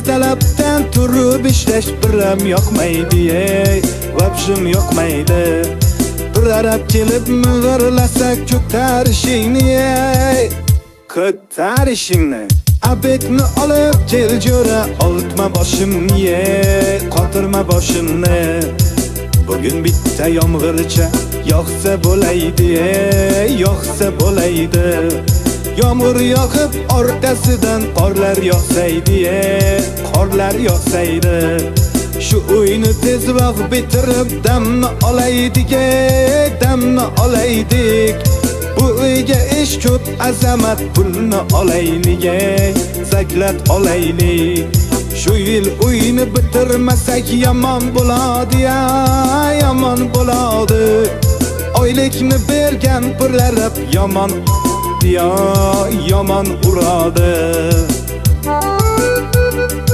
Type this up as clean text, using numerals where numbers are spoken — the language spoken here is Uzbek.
Ertalabdan turib ishlash biram yoqmaydi, ey, vabshim yoqmaydi. Bir arab kelib mig'irlasa ko'tarishingni, ey, ko'tarishingni. Abetni olib kel jo'ra, oltma boshimni, ey, qotirma boshimni. Bugun bitta yomg'ircha yog'sa bo'laydi, ey, yog'sa bo'laydi. Yomg'ir yog'ib orqasidan qorlar yog'saydi, ey, qorlar yog'saydi. Shu uyni tezroq bitirib damni olaydik, ey, damni olaydik. Bu uyga ish ko'p azamat, pulni olaylik, ey, zaklat olaylik. Shu yil uyni bitirmasak yomon bo'ladi, ya, yomon bo'ladi. Oylikni bergan pullarab yomon, ya, yomon uradi.